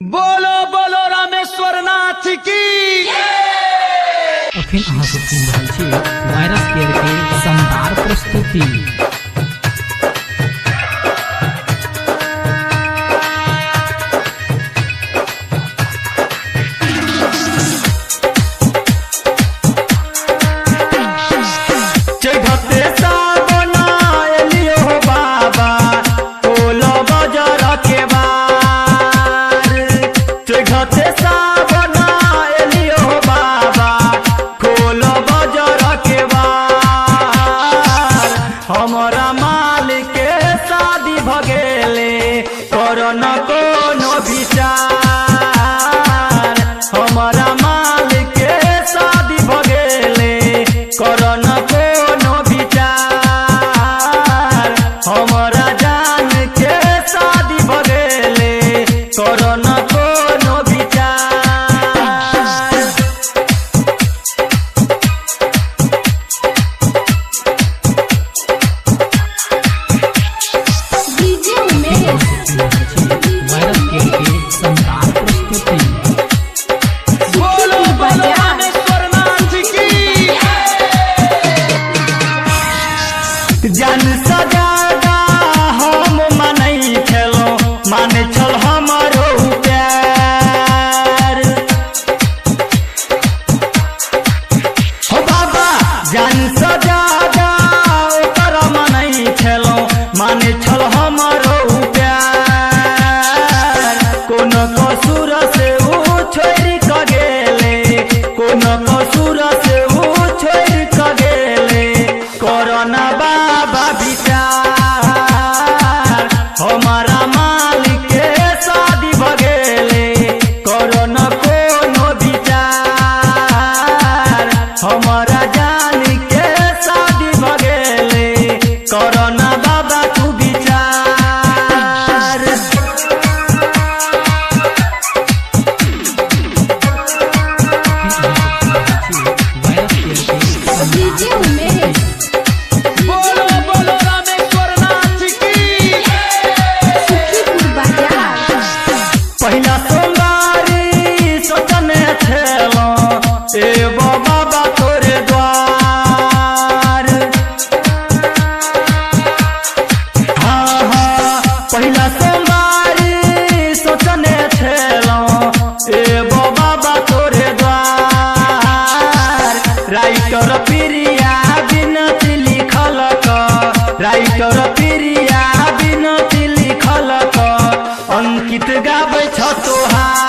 बोलो बोलो रामेश्वर नाथ की। अखन अहाँ सब सुनि रहल छी वायरस केयर के शानदार प्रस्तुति। चढ़ते सावन एलियो बाबा कोलो बजर के बार। चढ़ते सावन एलियो बाबा कोलो बजर के बार। हमरा मालिक के शादी भगेले करन कोनो विचार। हमरा मालिक के शादी भगेले करन कोनो विचार। हमरा जान के शादी भगेले करन कोनो विचार। डीजे उमेश वायरस केयर के शानदार प्रस्तुति। बोलो बोलो रामेश्वर नाथ की। जान सजादा हम मानै छलौं, मानै छल हमरो प्यार। हो बाबा जान सजादा ओकर मानै छलौं, मानै छल हमरो प्यार। कोनो कसूर से ऊ छोड़ि कऽ गेले, कोनो कसूर से ऊ छोड़ि कऽ गेले। कोरोना बाबा विचार। हमारा मालिक के शादी भगेले कोरोना कोनो विचार। हमारा जान के शादी भगेले कोरोना बाबा तू विचार। वायरस केयर के शानदार डीजे उमेश बोलो बोलो रामेश्वर नाथ की। सुखीपुर बाजार। पहिला सोमवारी सोचने छलौं एबो बाबा तोरे द्वार। हाँ हाँ पहिला सोमवारी सोचने छलौं एबो बाबा तोरे द्वार। राइटर प्रिया बिनती लिखल क, राइटर प्रिया बिनती लिखल क, अंकित गाबै छ तोहार।